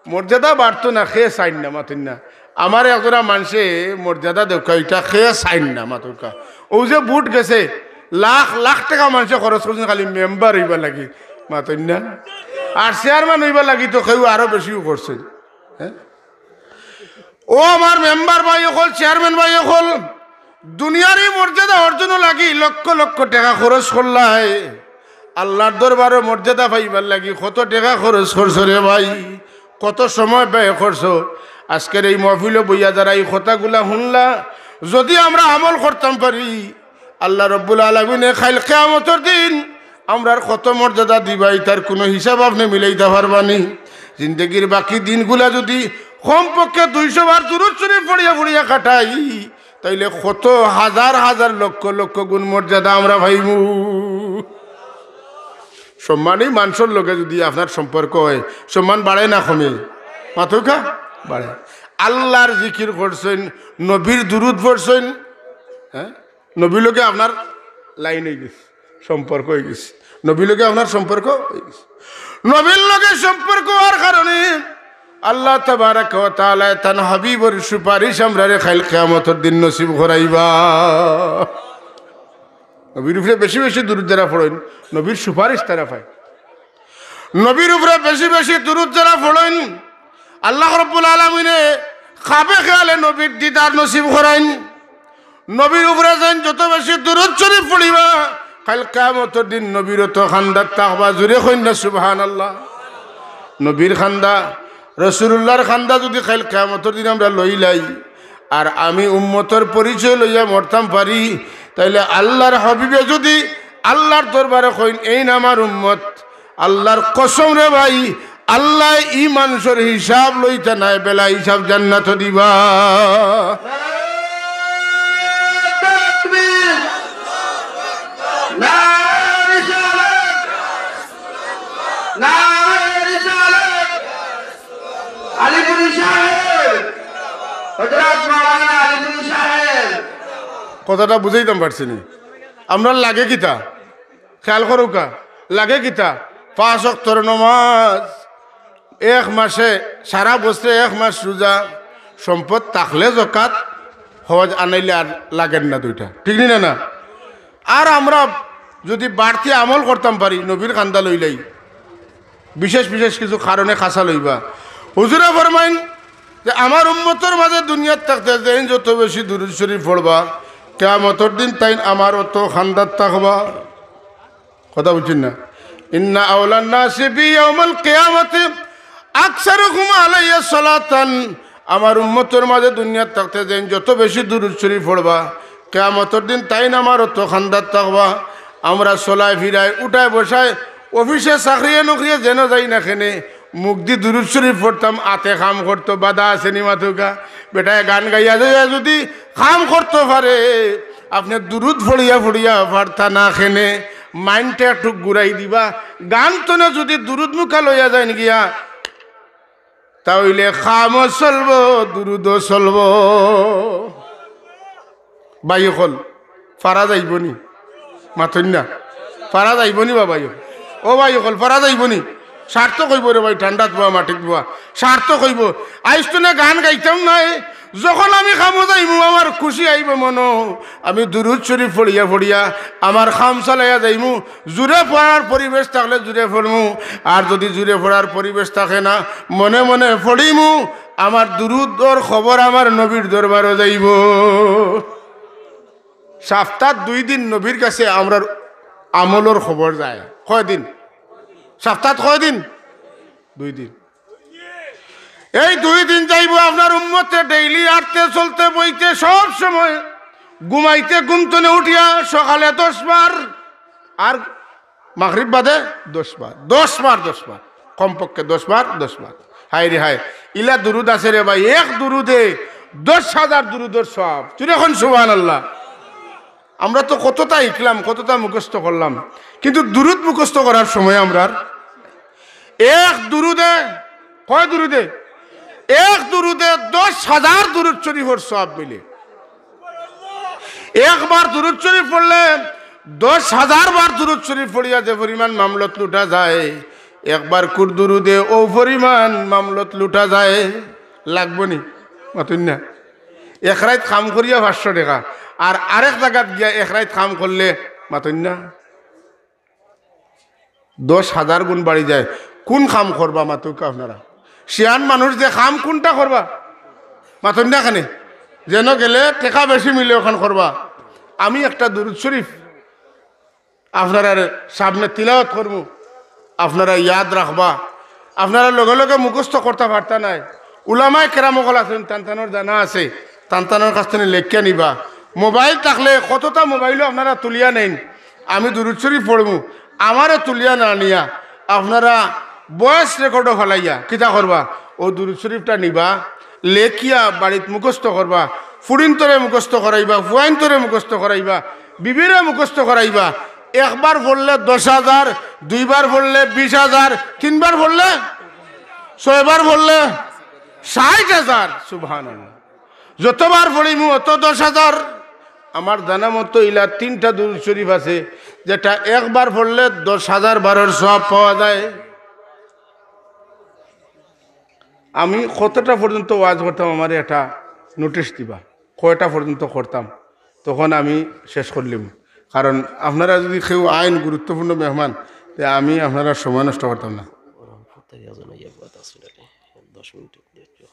মর্যাদা বাড়তো না, কে চাইন না, মাতইন না। আমার একজরা মানষে মর্যাদা দেউক্কা, ইটা কে চাইন না, মাতউক্কা। অউ যে ভোট গেছে, লাখ লাখ টেকা মানষে খরচ করছইন খালি মেম্বার অইবার লাগি, মাতইন না। আর চেয়ারম্যান অইবার লাগি তো কেউ আরো বেশিউ করছইন। হ্যাঁ? ও আমার মেম্বার ভাই অকল, চেয়ারম্যান ভাই অকল, দুনিয়ার ই মর্যাদা অর্জনর লাগি লক্ষ লক্ষ টেকা খরচ করলায়। আল্লাহর দরবারো মর্যাদা পাইবার লাগি কত টেকা খরচ করছো রে ভাই, কত সময় ব্যয় করছো। আজকের এই মহফিলো বইয়া যারা ই কথাগুলা হুনলা, যুদি আমরা আমল করতাম পারি, আল্লাহ রব্বুল আলামিনে কাইল কিয়ামতর দিন আমরার কত মর্যাদা দিবা, ইতার কুনু হিসাব আপনে মিলাইতা পারবানি? জিন্দেগির বাকি দিনগুলা যুদি কমপক্ষে দুইশো বার দুরুদ শরিফ পড়িয়া পড়িয়া কাটাই, তাইলে কত হাজার হাজার লক্ষ লক্ষ গুণ মর্যাদা আমরা পাইমু। সম্মানী মানষর লগে যুদি আপনার সম্পর্ক অয়, সম্মান বাড়ে না কমে? মাতউক্কা, বাড়ে। আল্লাহর জিকির করছইন, নবীর দুরুদ পড়ছইন, হ্যাঁ, নবীর লগে আপনার লাইন অইগেছে, সম্পর্ক অইগেছে, নবীর লগে আপনার সম্পর্ক অইগেছে। নবীর লগে সম্পর্ক অওয়ার কারণে আল্লাহ তাবারাকা ওয়া তাআলায় তান হাবিবর সুপারিশ আমরারে কাইল কিয়ামতর দিন নসিব করাইবা। নবীর উপরে বেশি বেশি দুরুদ যারা পড়ইন, নবীর সুপারিশ তারা পাইন। নবীর উপরে বেশি বেশি দুরুদ যারা পড়ইন, আল্লাহ রব্বুল আলামিনে খাবে খেয়ালে নবীর দিদার নসিব করাইন। নবীর উপরে যেইন যত বেশি দুরুদ শরিফ পড়িবা, কাইল কিয়ামতর দিন নবীর অত কান্দাত থাকবা। জুরে কইন না সুবহানাল্লাহ। নবীর কান্দা, রাসূলুল্লাহর কান্দা যুদি কাইল কিয়ামতর দিন আমরা লইলাই, আর আমি উম্মতর পরিচয় লইয়া মরতাম পারি, তাইলে আল্লাহর হাবিবে যুদি আল্লাহর দরবারে কইন, "এইন আমার উম্মত", আল্লাহর কসম রে ভাই, আল্লায় ই মানষর হিসাব লইতা নায়, বেলা হিসাব জান্নাতো দিবা। আলিপুরি সাহেব, হযরত মাওলানা আলিপুরি সাহেব। কথাটা বুঝাইতাম পারছি নি? আমরার লাগে কিতা? খেয়াল করউক্কা, লাগে কিতা? পাঁচ ওয়াক্তর নমাজ, এক মাসে, সারা বছরে এক মাস রোজা, সম্পদ থাকলে যাকাত, হজ আনাইলে আর লাগের না দুইটা, ঠিক নি না? না, আর আমরা যুদি বাড়তি আমল করতাম পারি, নবীর কান্দা লইলাই, বিশেষ বিশেষ কিছু কারণে খাসা লইবা। হুজুরে ফরমাইন যে, "আমার উম্মতর মাঝে দুনিয়াত থাকতে যেইন যত বেশি দুরুদ শরিফ পড়বা, কিয়ামতর দিন তাইন আমার অত কান্দাত থাকবা।" কথা বুঝছইন না? "ইন্না আওলান নাসি বি ইয়াউমাল কিয়ামাতি আকসারুহুম আলাইয়া সালাতান।" আমার উম্মতর মাঝে দুনিয়াত থাকতে যেইন যত বেশি দুরুদ শরিফ পড়বা, কিয়ামতর দিন তাইন আমার অত কান্দাত থাকবা। আমরা চলায় ফিরায়, উঠায় বসায়, অফিসে চাকরিয়ে নকরিয়ে যেন যাই না কেনে, মুখদি দুরুদ শরিফ পড়তাম, আতে কাম করতো, বাধা আছে নি মাতউক্কা? বেটায় গান গাইয়া যাইয়া যুদি কাম করতো পারে, আপনে দুরুদ পড়িয়া পড়িয়া পারতা না কেনে, মাইন্ডটা একটু ঘুরাই দিবা। গান তনে যুদি দুরুদ মুখা লইয়া যাইন গিয়া, তা অইলে কামও চলবো, দুরুদও চলবো। ভাই অকল, পারা যাইবো নি? মাতইন না। পারা যাইবো নি বা ভাই অকল? ও ভাই অকল, পারা যাইবো নি? সার্থক অইবো রে ভাই, ঠান্ডাত বওয়া, মাটিত বওয়া, সার্থক অইবো। আইজ তুনে গান গাইতাম নায়, যখন আমি কামো যাইমু, আমার খুশি আইবো মনো, আমি দুরুদ শরিফ পড়িয়া পড়িয়া আমার কাম চালাইয়া যাইমু। জুরে পড়ার পরিবেশ থাকলে জুরে পড়মু, আর যুদি জুরে পড়ার পরিবেশ থাকে না, মনে মনে পড়িমু, আমার দুরুদর খবর আমার নবীর দরবারো যাইবো। সাপ্তাত দুই দিন নবীর গেছে আমরার আমলর খবর যায়। কয়দিন? সাপ্তাত কয়দিন? দুই দিন। এই দুই দিন যাইবো আপনার উম্মতে ডেইলি আটতে, চলতে, বইতে, সব সময় ঘুমাইতে, ঘুম তনে উঠিয়া সকালে দশ বার, আর মাগরিব বাদে দশ বার, দশ বার, দশ বার, কমপক্ষে দশ বার, দশ বার। হায় রে হায়, ইলা দুরুদ আছে রে ভাই, এক দুরুদে দশ হাজার দুরুদর সওয়াব। জুরে কইন সুবহানাল্লাহ। আমরা তো কততা হিকলাম, কততা মুখস্থ করলাম, কিন্তু দুরুদ মুখস্থ করার সময় আমরার এক দুরুদে, কয় দুরুদে? এক দুরুদে দশ হাজার দুরুদ শরিফর সওয়াব মিলে। একবার দুরুদ শরিফ পড়লে দশ হাজার বার দুরুদ শরিফ পড়িয়া যে পরিমাণ মামলত লুটা যায়, একবার কুর দুরুদে অউ পরিমাণ মামলত লুটা যায়। লাগবো নি? মাতইন না। এক রাইত কাম করিয়া পাঁচশো টেকা, আর আরেক জাগাত গিয়া এক রাইত কাম করলে, মাতইন না, দশ হাজার গুণ বাড়ি যায়। কুন কাম করবা মাতউক্কা আপনারা? শিয়ান মানুষ যে কাম কুনটা করবা? মাতইন না কেনে? যেন গেলে টেকা বেশি মিলে অখান করবা। আমি একটা দুরুদ শরিফ আপনারার সামনে তিলাওয়াত করমু, আপনারা ইয়াদ রাখবা। আপনারা লগে লগে মুখস্থ করতা পারতা নায়। উলামায়ে কেরাম অকল আছইন, তান তানর জানা আছে, তান তানর কাছ থনে লেখিয়া নিবা। মোবাইল থাকলে কততা মোবাইলো আপনারা তুলিয়া নেইন, আমি দুরুদ শরিফ পড়মু, আমারে তুলিয়া না নিয়া আপনারা ভয়েস রেকর্ডো ফালাইয়া কিতা করবা? অউ দুরুদ শরিফটা নিবা, লেখিয়া বাড়িত মুখস্থ করবা, ফুড়িন্তরে মুখস্থ করাইবা, ফুয়াইন্তরে মুখস্থ করাইবা, বিবিরে মুখস্থ করাইবা। একবার পড়লে দশ হাজার, দুইবার পড়লে বিশ হাজার, তিনবার পড়লে, ছয়বার পড়লে ষাইট হাজার। সুবহানাল্লাহ। যতবার পড়িমু অত দশ হাজার। আমার জানা মতো ইলা তিনটা দুরুদ শরিফ আছে, যেটা একবার পড়লে দশ হাজার বারর সওয়াব পাওয়া যায়। আমি কতটা পর্যন্ত ওয়াজ করতাম, আমারে একটা নোটিশ দিবা, কয়টা পর্যন্ত করতাম, তখন আমি শেষ করিলিমু। কারণ আপনারা যুদি কেউ আইন গুরুত্বপূর্ণ মেহমান, তে আমি আপনারার সময় নষ্ট করতাম না। রংপুর থাকি একজন আইয়া বওয়াত আছিল আর কি, দশ মিনিট।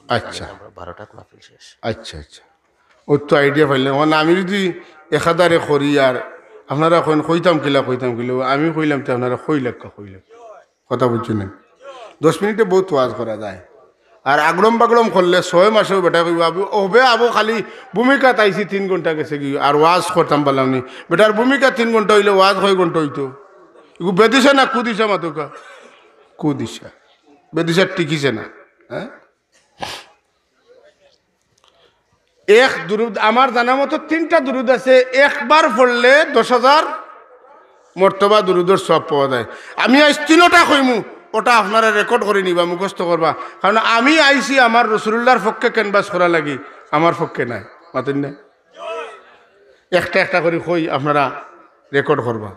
আচ্ছা। আমরা বারোটাত মাহফিল শেষ। আচ্ছা, আচ্ছা। অউ তো আইডিয়া পাইলাম। মানে আমি যুদি একাধারে করি আর আপনারা কইন কইতাম কিলা, কইতাম কিলা, আমি কইলাম তে আপনারা কইলাউক্কা, কইলাউক্কা। কথা বুঝছইন নি? দশ মিনিটে বউত ওয়াজ করা যায়। আর আগড়ম বাগড়ম করলে ছয় মাসেও বেটায় কইবো, "আবু, অবে আবু খালি ভূমিকাত আইছি, তিন ঘন্টা গেছেগি, আর ওয়াজ করতাম পারলাম নি।" বেটার ভূমিকা তিন ঘন্টা অইলে ওয়াজ কয় ঘন্টা অইতো? ইগু বেদিশা না কুদিশা মাতউক্কা? কুদিশা। বেদিশা টিকিছে না। হ্যাঁ? এক দুরুদ, আমার জানা মতো তিনটা দুরুদ আছে, একবার পড়লে দশ হাজার মর্তবা দুরুদর সওয়াব পাওয়া যায়। আমি আইজ তিনোটা কইমু, ওটা আপনারা রেকর্ড করি নিবা, মুখস্থ করবা। কারণ আমি আইছি আমার রসুলুল্লাহর পক্ষে ক্যানভাস করা লাগি, আমার পক্ষে নায়। মাতইন না? একটা একটা করি কই, আপনারা রেকর্ড করবা।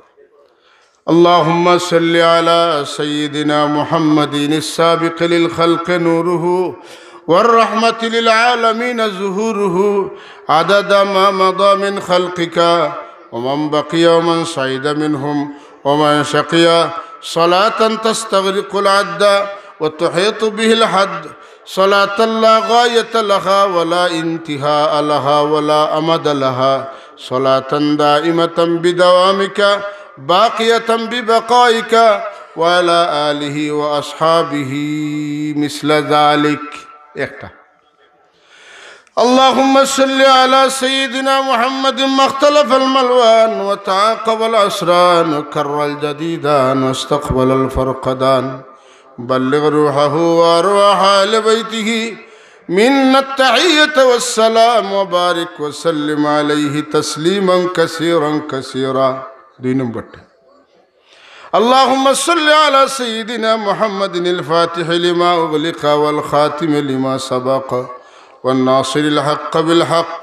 اللهم صل على سيدنا محمد السابق للخلق نوره والرحمة للعالمين ظهوره عدد ما مضى من خلقك ومن بقي ومن صعد منهم ومن شقي صلاة تستغرق العد وتحيط به الحد صلاة لا غاية لها ولا انتهاء لها ولا أمد لها صلاة دائمة بدوامك باقية ببقائك وعلى آله وأصحابه مثل ذلك. একটা। اللهم صل على سيدنا محمد ما اختلف الملوان وتعاقب العصران وكر الجديدان واستقبل الفرقدان. بلغ روحه وأرواح آل بيته منا التحية والسلام وبارك وسلم عليه تسليما كثيرا كثيرا. দুই নম্বরটা। اللهم صل على سيدنا محمد الفاتح لما أغلق والخاتم لما سبق والناصر الحق بالحق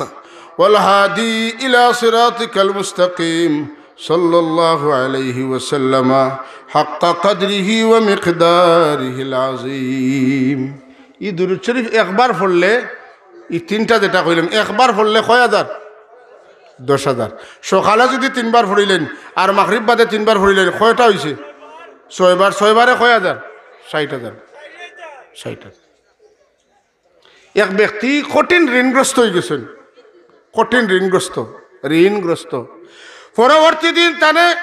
والهادي إلى صراطك المستقيم সাল্লাল্লাহু আলাইহি ওয়াসাল্লামা হাক্কা কাদরিহি ওয়া মিকদারিহিল আযীম। ই দুরুদ শরীফ একবার পড়লে, ই তিনটা যেটা কইলাম, একবার পড়লে কয় হাজার? দশ হাজার। সকালে যদি তিনবার পড়িলেন আর মাগরিব বাদে তিনবার পড়িলেন, কয়টা অইছে? ছয়বার। ছয়বারে কয় হাজার? ষাইট হাজার। ষাইট হাজার। এক ব্যক্তি কঠিন ঋণগ্রস্ত অইগেছইন, কঠিন ঋণগ্রস্ত, ঋণগ্রস্ত। পরবর্তী দিন তানে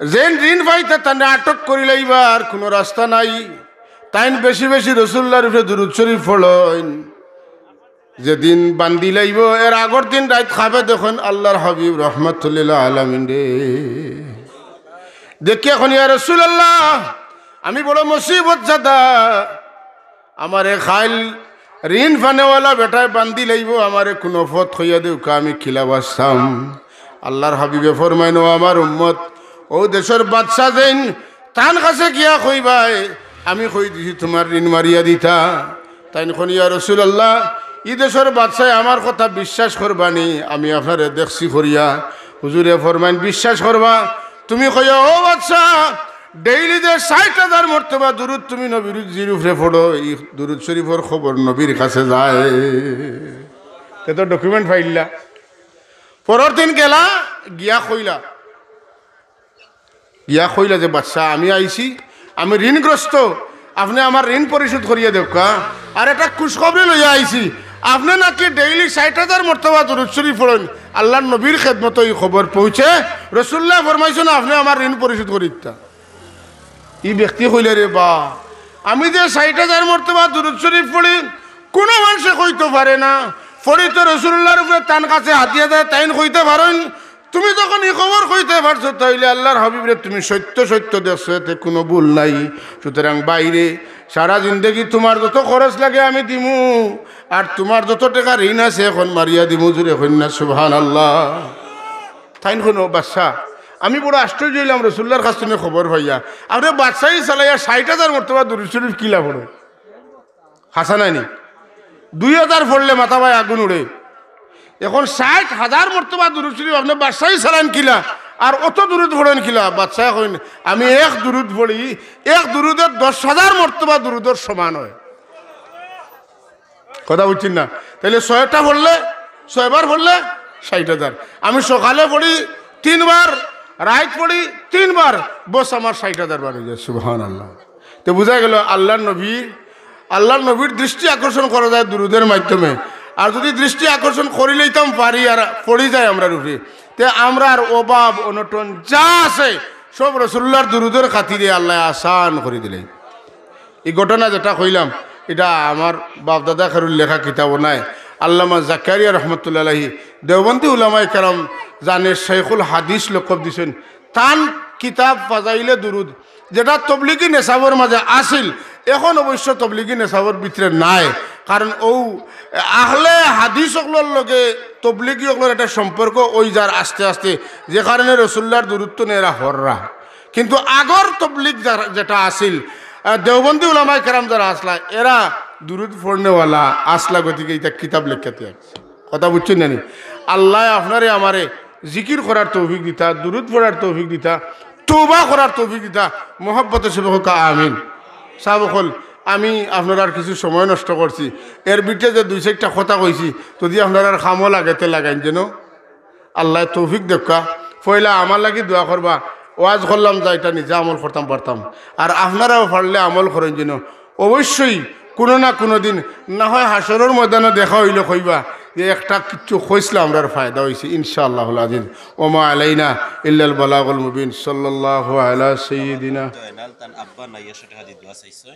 যেইন ঋণ পাইতা তানে আটক করিলাইবার কুনু রাস্তা নাই। তাইন বেশি বেশি রাসুলুল্লাহর উপরে দুরুদ শরীফ পড়ইন। যেদিন বান্দিলাইবো, এর আগর দিন রাইত খাবে দেখইন আল্লাহর হাবিব রহমাতুল্লিল আলামিনরে। দেখিয়া কইন, "ইয়া রাসুলুল্লাহ, আমি বড় মুসিবত জাদা, আমারে কাইল ঋণ পানেওয়ালা বেটায় বান্দিলাইবো, আমারে কুনু পথ কইয়া দেউক্কা, আমি কিলা বাঁচতাম?" আল্লাহর হাবিবে ফরমাইন, "ও আমার উম্মত, অউ দেশর বাদশা যেইন, তান কাছে গিয়া কইবায়, আমি কই দিছি তুমার ঋণ মারিয়া দিতা।" তাইন কইন, "ইয়া রাসুলুল্লাহ, ই দেশর বাদশায় আমার কথা বিশ্বাস করবানি, আমি আপনারে দেখছি করিয়া।" হুজুরে ফরমাইন, "বিশ্বাস করবা?" তুমি কইও, "ও বাদশা, ডেইলি যে ষাইট হাজার মর্তবা দুরুদ তুমি নবীজির উপরে পড়ো, ই দুরুদ শরীফর খবর নবীর কাছে যায়।" তে তো document পাইলা। পরর দিন গেলা, গিয়া কইলা, গিয়া কইলা যে, "বাদশা, আমি আইছি, আমি ঋণগ্রস্ত, আপনে আমার ঋণ পরিশোধ করিয়া দেউক্কা। আর একটা খুশখবরি লইয়া আইছি, আপনে নাকি ডেইলি ষাইট হাজার মর্তবা দুরুদ শরীফ পড়ইন, আল্লাহর নবীর খেদমতো ই খবর পৌঁছে, রাসুলুল্লায় ফরমাইছইন আপনে আমার ঋণ পরিশোধ করিতা।" ই ব্যক্তি কইলা, "রে বা, আমি যে ষাইট হাজার মর্তবা দুরুদ শরীফ পড়ি, কুনু মানষে কইতো পারে না, পড়ি তো রাসুলুল্লাহর উপরে, তান কাছে হাদিয়া যায়, তাইন কইতা পারইন, তুমি যখন ই খবর কইতা পারছো, তাইলে আল্লাহর হাবিবরে তুমি সত্য সত্য দেখছো, এতে কুনু ভুল নাই। সুতরাং বাইরে সারা জিন্দেগি তুমার যত খরচ লাগে আমি দিমু, আর তুমার যত টেকা ঋণ আছে অখন মারিয়া দিমু।" জুরে কইন না সুবহানাল্লাহ। তাইন কইন, "ও বাদশা, আমি বড় আশ্চর্য অইলাম রাসুলুল্লাহর কাছ থনে খবর পাইয়া, আপনে বাদশাই চালাইয়া ষাইট হাজার মর্তবা দুরুদ শরীফ কিলা পড়ইন?" হাছা নায়নি? দুই হাজার পড়লে মাথা বায় আগুন উড়ে। অখন ষাইট হাজার মর্তবা দুরুদ শরীফ আপনে বাদশাই চালাইন কিলা, আর অত দুরুদ পড়ইন কিলা? বাদশায় কইন, "আমি এক দুরুদ পড়ি, এক দুরুদে দশ হাজার মর্তবা দুরুদর সমান অয়।" কথা বুঝছইন না? তাইলে ছয়টা পড়লে, ছয়বার পড়লে ষাইট হাজার। আমি সকালে পড়ি তিনবার, রাইত পড়ি তিনবার, বস আমার ষাইট হাজার বার অইযায়। সুবহানাল্লাহ। তে বুঝা গেল আল্লাহর নবীর, আল্লাহর নবীর দৃষ্টি আকর্ষণ করা যায় দুরুদের মাধ্যমে। আর যদি দৃষ্টি আকর্ষণ করিলাইতাম পারি আর পড়ি যায় আমরার উপরে, তে আমরার অভাব অনটন যা আছে সব রাসুলুল্লাহর দুরুদর খাতিরে আল্লায় আসান করি দিলে। ই ঘটনা যেটা কইলাম, ইটা আমার বাপ-দাদা কেউর লেখা কিতাবো নাই। আল্লামা জাকারিয়া রহমতুল্লাহ আলাইহি, দেওবন্দি উলামায়ে কেরাম যানে শেখুল হাদিস লকব দিছইন, তান কিতাব ফাজাইলে দুরুদ, যেটা তবলিগি নেশাবর মাঝে আছিল, অখন অবশ্য তবলিগি নেশাবর ভিতরে নাই। কারণ অউ আহলে হাদিস অকলর লগে তবলিগি অকলর একটা সম্পর্ক অই যার আস্তে আস্তে, যে কারণে রাসুলুল্লাহর দুরুদ থনে এরা হররা। কিন্তু আগর তবলিগ যারা, যেটা আছিল, আহ, দেওবন্দি উলামায়ে কেরাম যারা আছলা, এরা দুরুদ পড়নেওয়ালা আছলা, গতিকে ইতা কিতাব লেখিয়া থইয়া গেছে। কথা বুঝছইন না নি? আল্লায় আপনারে আমারে জিকির করার তৌফিক দিতা, দুরুদ পড়ার তৌফিক দিতা, তওবা করার তৌফিক দিতা, মহব্বতে সবে কউক্কা আমিন। সাব অকল, আমি আপনারার কিছু সময় নষ্ট করছি, এর ভিতরে যে দুই চাইরটা কথা কইছি, যদি আপনারার কামো লাগে তে লাগাইন যেন। আল্লায় তৌফিক দেউক্কা। পয়লা আমার লাগি দোয়া করবা, ওয়াজ করলাম যা, ইটা নিজে আমল করতাম পারতাম, আর আপনারাও পারলে আমল করইন যেন। অবশ্যই কুনু না কুনু দিন না হয় হাশরর ময়দানো দেখা অইলে কইবা যে একটা কিচ্ছু কইছলা, আমরার ফায়দা অইছে, ইনশাআল্লাহুল আজিজ। ওমা আলাইনা ইল্লাল বালাগুল মুবিন। সাল্লাল্লাহু আলা সাইয়্যিদিনা। জয়নাল তান আব্বা নাই একশো টেকা দি দোয়া চাইছইন।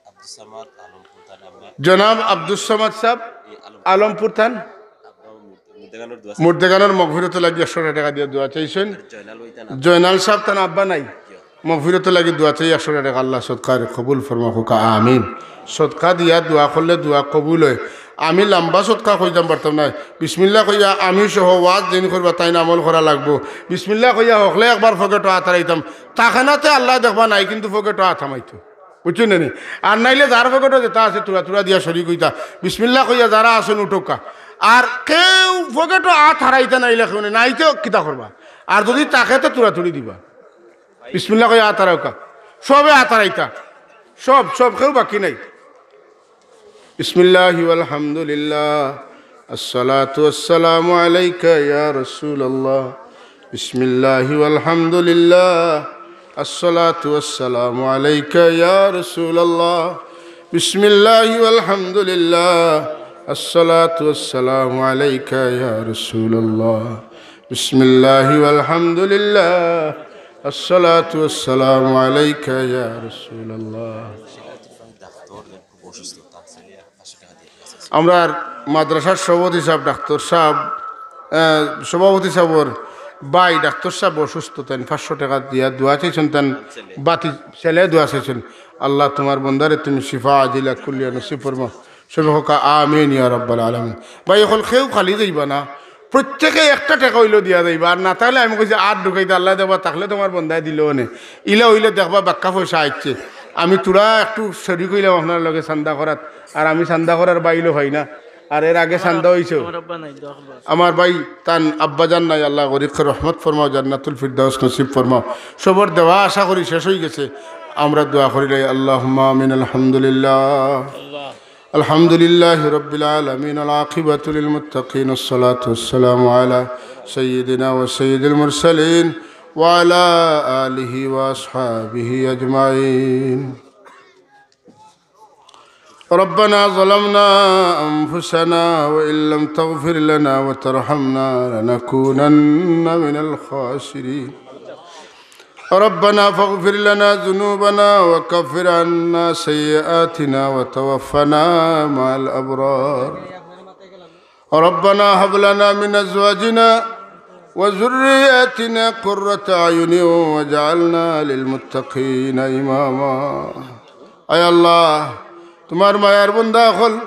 আব্দুস সামাদ আলমপুর তান আব্বা। জনাব আব্দুস সামাদ সাব এই আলম-, আলমপুর তান আব্বা মুর্দে-, মুর্দেগানোর দোয়া চাইছইন। মুর্দেগানোর মগফিরত লাগি একশো টেকা দিয়া দোয়া চাইছইন। আর জয়নাল ভাই তান আব্বা। জয়নাল সাব তান আব্বা নাই। জি। মগফিরত লাগি দোয়া চাই, একশো টেকা আল্লাহ সদকারে কবুল ফরমাউক্কা, আমিন। সদকা দিয়া দোয়া করলে দোয়া কবুল অয়। আমি লাম্বা সদকা কইতাম পারতাম নায়। বিসমিল্লাহ কইয়া আমি সহ ওয়াজ যেইন করবা তাইন আমল করা লাগবো। বিসমিল্লাহ কইয়া হকলে একবার পকেটো আত হারাইতাম। তাকানাতে আল্লায় দেখবা নাই, কিন্তু পকেটো আত হামাইতো। বুঝছইন না নি? আর নাইলে যার পকেটো যেটা আছে, থুড়া থুড়া দিয়া শরিক অইতা। বিসমিল্লাহ কইয়া যারা আছইন উঠউক্কা। আর কেউ পকেটো আত হারাইতা নাইলে কেউ নাই, নাইতে কিতা করবা? আর যুদি থাকে তে তুড়াতুড়ি দিবা। বিসমিল্লাহ কইয়া আত হারাউক্কা। সবে আত হারাইতা। সব, সব, কেউ বাকি নাই। বিসমিল্লাহি ওয়ালহামদুলিল্লাহ। الصلاة والسلام عليك يا رسول الله. بسم الله والحمد لله. الصلاة والسلام عليك يا رسول الله. بسم الله والحمد لله. الصلاة والسلام عليك يا رسول الله. بسم الله والحمد لله. الصلاة والسلام عليك يا رسول الله. আমরার মাদ্রাসার সভাপতি সাব, ডাক্তার সাব, আহ, সভাপতি সাবর ভাই ডাক্তার সাব অসুস্থ, তাইন পাঁচশো টেকা দিয়া দোয়া চাইছইন, তান বাতি ছেলে দোয়া চাইছইন। আল্লাহ, তুমার বন্দারে তুমি শিফা আজিলা কুল্লিয়া নসিব ফরমাও। সবে কউক্কা আমিন ইয়া রাব্বাল আলামিন। ভাই অকল কেউ খালি যাইবা না, প্রত্যেকে একটা টেকা অইলেও দিয়া যাইবা। আর না থাকলে আমি কইছি আর ঢুকাইতে, আল্লায় দেখবা থাকলে তুমার বন্দায় দিলো অনে। ইলা অইলে দেখবা বাক্কা পয়সা আইছে। আমি তুরা একটু শরিক অইলাম আপনার লগে চান্দা করাত, আর আমি চান্দা করার বাইলো পাই না। আর এর আগে চান্দা অইছে। আমার ভাই তান আব্বাজান নাই, আল্লাহ গরিবকে রহমত ফরমাও, জান্নাতুল ফিরদাউস নসিব ফরমাও। সবর দেওয়া আশা করি শেষ অইগেছে। আমরা দোয়া করিলাই, আল্লাহুম্মা আমিন। আলহামদুলিল্লাহ। الحمد لله رب العالمين، العاقبة للمتقين، الصلاة والسلام على سيدنا وسيد المرسلين وعلى آله وأصحابه أجمعين. ربنا ظلمنا أنفسنا وإن لم تغفر لنا وترحمنا لنكونن من الخاسرين. ربنا فاغفر لنا ذنوبنا وكفر عنا سيئاتنا وتوفنا مع الأبرار. ربنا هب لنا من أزواجنا وذرياتنا قرة أعين واجعلنا للمتقين إماما. আয় আল্লাহ, তুমার মায়ার বন্দা অকল,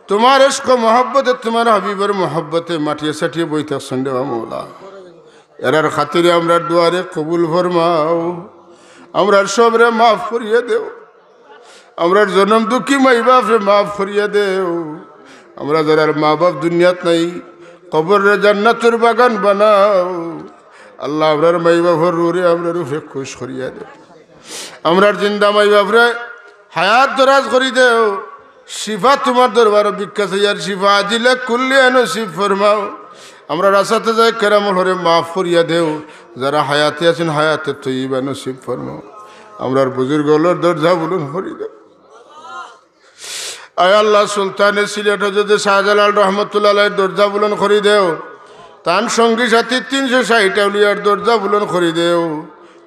তুমার ইশক মহব্বতে, তুমার হাবিবর মহব্বতে মাটিয়ে সাটিয়ে বই থাকছইন রে মওলা। এরার খাতিরে আমরার দোয়ারে কবুল ফরমাও, আমরার সবরে মাফ করিয়া দেও, আমরার জনম দুঃখী মাই বাপরে মাফ করিয়া দেও, আমরা যারার মা বাপ দুনিয়াত নাই, কবররে জান্নাতর বাগান বানাও। আল্লাহ, আমরার মাই বাপর রুহরে আমরার উপরে খুশ করিয়া দেও। আমরার জিন্দা মাই বাপরে হায়াত দরাজ করি দেও। শিফা তুমার দরবারো ভিক্ষা চাইয়ার, শিফা আজিলা কুল্লিয়া নসিব ফরমাও। আমরার আসাতেজায়ে কেরাম অকলরে মাফ করিয়া দেও, যারা হায়াতে আছইন হায়াতে তৈয়বা নসিব ফরমাও। আমরার বুজুর্গ অকলর দরজা বুলন্দ করি দেও। আয় আল্লাহ, সুলতানে সিলেট হযরতে শাহজালাল রহমতুল্লাহ আলাইহির দরজা বুলন্দ করি দেও। তান সঙ্গী সাথী তিনশো ষাইট আউলিয়ার দরজা বুলন্দ করি দেও।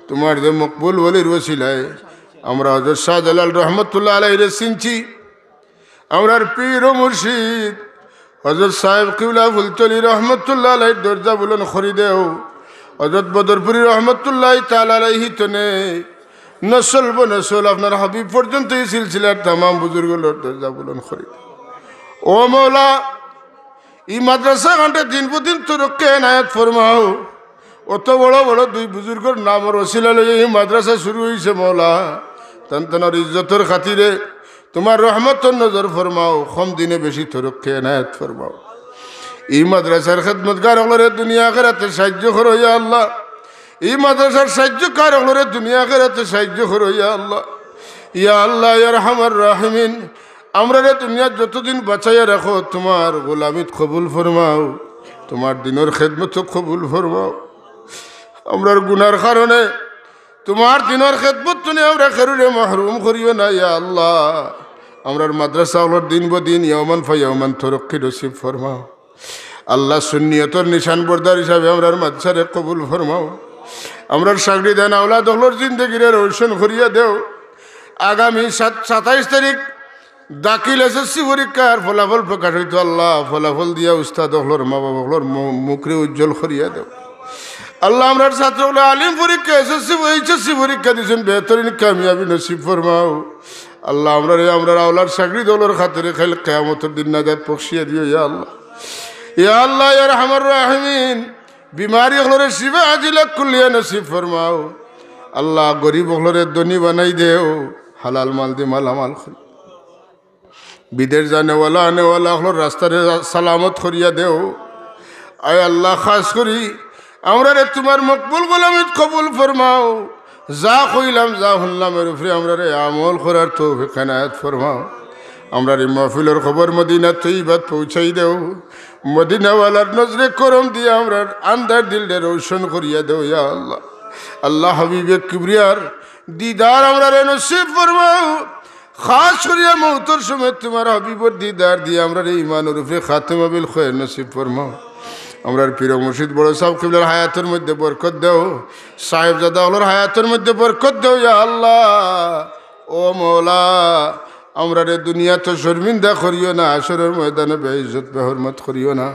তুমার যে মকবুল ওলির ওসিলায় আমরা হযরত শাহজালাল রহমতুল্লাহ আলাইহিরে চিনছি, আমরার পীর ও মুর্শিদ হযরত সাহেব কিবলা ফুলতলি রহমতুল্লাহ আলাইহির দরজা বুলন্দ করি দেও। হযরত বদরপুরি রহমতুল্লাহ তাআলা আলাইহি তনে নসল বনসল আপনার হাবিব পর্যন্ত এই সিলসিলার তামাম বুজুর্গ অকলর দরজা বুলন্দ করি দেও। ও মওলা, ই মাদ্রাসা খানরে দিন বদিন তরক্কি এনায়েত ফরমাও। অত বড় বড় দুই বুজুর্গর নামর ওসিলা লইয়া ই মাদ্রাসা শুরু অইছে মওলা। তান তানর ইজ্জতর খাতিরে তুমার রহমতর নজর ফরমাও, কম দিনে বেশি তরক্কি এনায়েত ফরমাও। ই মাদ্রাসার খেদমতগার অকলরে দুনিয়া আখেরাতে সাহায্য করো ইয়া আল্লাহ। ই মাদ্রাসার সাহায্যকার অকলরে দুনিয়া আখেরাতে সাহায্য করো ইয়া আল্লাহ। ইয়া আল্লাহ, ইয়া আরহামার রাহিমিন, আমরারে দুনিয়াত যতদিন বাঁচাইয়া রাখো, তুমার গোলামিত কবুল ফরমাও, তুমার দিনর খেদমত কবুল ফরমাও। আমরার গুনার কারণে তুমার দিনর খেদমত তনে আমরা কেউরে মাহরুম করিও না, ইয়া আল্লাহ। আমরার মাদ্রাসা অকলর দিন বদিন ইয়াওমান ফা ইয়াওমান তরক্কি নসিব ফরমাও। আল্লাহ, সুন্নিয়তর নিশান বরদার হিসাবে আমরার মাদ্রাসারে কবুল ফরমাও। আমরার সাগরিদান আওলাদ অকলর জিন্দেগিরে রোশন করিয়া দেও। আগামী সাত-, সাতাইশ তারিখ দাখিল এসএসসি পরীক্ষার ফলাফল প্রকাশ অইতো। আল্লাহ, ফলাফল দিয়া উস্তাদ অকলর, মা বাবা অকলর মু-, মুখরে উজ্জ্বল করিয়া দেও। আল্লাহ, আমরার ছাত্র অকলে আলিম পরীক্ষা, এসএসসি, এইচএসসি পরীক্ষা দিছইন, বেহতরিন কামিয়াবি নসিব ফরমাও। আল্লাহ, আমরারে, আমরার আওলাদ সাগরিদ অকলর খাতিরে কাইল কিয়ামতর দিন নাজাত বখশিয়া দিও, ইয়া আল্লাহ। ইয়া আল্লাহ, ইয়া আরহামার রাহিমিন, বিমারি অকলরে শিফা আজিলা কুল্লিয়া নসিব ফরমাও। আল্লাহ, গরিব অকলরে ধনী বানাই দেও, হালাল মাল দি মালামাল করি। বিদেশ যানেওয়ালা আনেওয়ালা অকলর রাস্তারে সালামত করিয়া দেও। আয় আল্লাহ, খাস করি আমরারে তুমার মকবুল গোলামিত কবুল ফরমাও। যা কইলাম, যা হুনলাম, এর উপরে আমরারে আমল করার তৌফিক এনায়েত ফরমাও। আমরার ই মাহফিলর খবর মদিনা তৈয়বাত পৌঁছাই দেও। মদিনাওয়ালার নজরে করম দিয়া আমরার আন্ধার দিলরে রোশন করিয়া দেও, ইয়া আল্লাহ। আল্লাহ, হাবিবে কিবরিয়ার দিদার আমরারে নসিব ফরমাও। খাস করিয়া মউতর সময় তুমার হাবিবর দিদার দিয়া আমরারে ইমানর উপরে খাতেমা বিল খয়ের নসিব ফরমাও। আমরার পীর মুর্শিদ বড় ছাব কিবলার হায়াতর মধ্যে বরকত দেও, সাহেবজাদা অকলর হায়াতর মধ্যে বরকত দেও, ইয়া আল্লাহ। ও মওলা, আমরারে দুনিয়াত শর্মিন্দা করিও না, হাশরর ময়দানে বেইজ্জত বেহুরমত করিও না।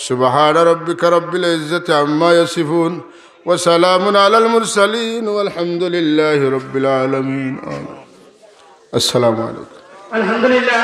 সুবহান রাব্বিকা রাব্বিল ইজ্জাতি আম্মা ইয়াসিফুন, ওয়া সালামুন আলাল মুরসালিন, ওয়াল হামদুলিল্লাহি রাব্বিল আলামিন। আমিন। আসসালামু আলাইকুম। আলহামদুলিল্লাহ।